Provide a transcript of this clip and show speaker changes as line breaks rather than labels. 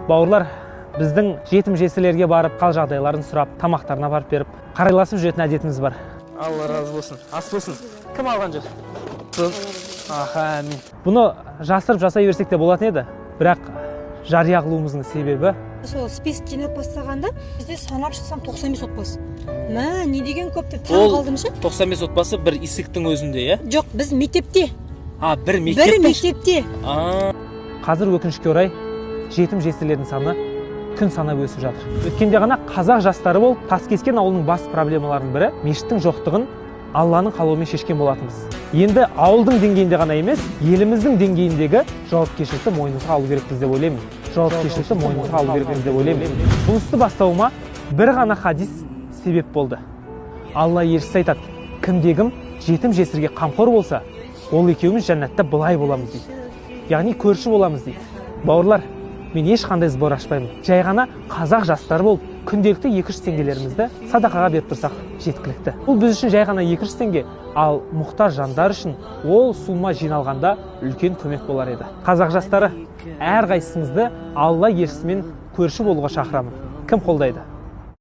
Бауырлар, біздің жетім жесірлерге барып, қал жағдайларын сұрап, тамақтарын апарып беріп, қарайласып жүретін әдетіміз бар. Алла разы болсын. Ас болсын. Кім алған жүр? Аха, әмин. Бұны жасырып жасай берсек те болатын еді, бірақ жария қылуымыздың себебі
сол список жинап бастағанда бізде санап шықсам 95 отбасы. Мә, не деген көп деп таң
Ол
қалдым ше.
95 отбасы бір исіктің өзінде, иә?
Жоқ, біз мектепте.
А, бір
Бір
мектептің?
мектепте.
Қазір өкінішке орай жетім жесірлердің саны күн санап өсіп жатыр. Өткенде ғана қазақ жастары болып Таскескен ауылының бас проблемаларының бірі мешіттің жоқтығын Алланың қалауымен шешкен болатынбыз. Енді ауылдың деңгейінде ғана емес, еліміздің деңгейіндегі жауапкершілікті мойнымызға алу керекпіз деп ойлаймын. Жауапкершілікті мойнымызға алу керекпіз деп ойлаймын. Бұл істі бастауыма бір ғана хадис себеп болды. Алла елшісі айтады: кімде кім жетім жесірге қамқор болса, ол екеуміз жәннатта былай боламыз дейді. Яғни көрші боламыз дейді. Бауырлар, мен ешқандай сбор ашпаймын. Жай ғана қазақ жастары болып күнделікті 200 теңгелерімізді садақаға беріп тұрсақ жеткілікті. Бұл біз үшін жай ғана 200 теңге, ал мұқтаж жандар үшін ол сума жиналғанда үлкен көмек болар еді. Қазақ жастары, әрқайсыңызды Алла елшісімен көрші болуға шақырамын. Кім қолдайды?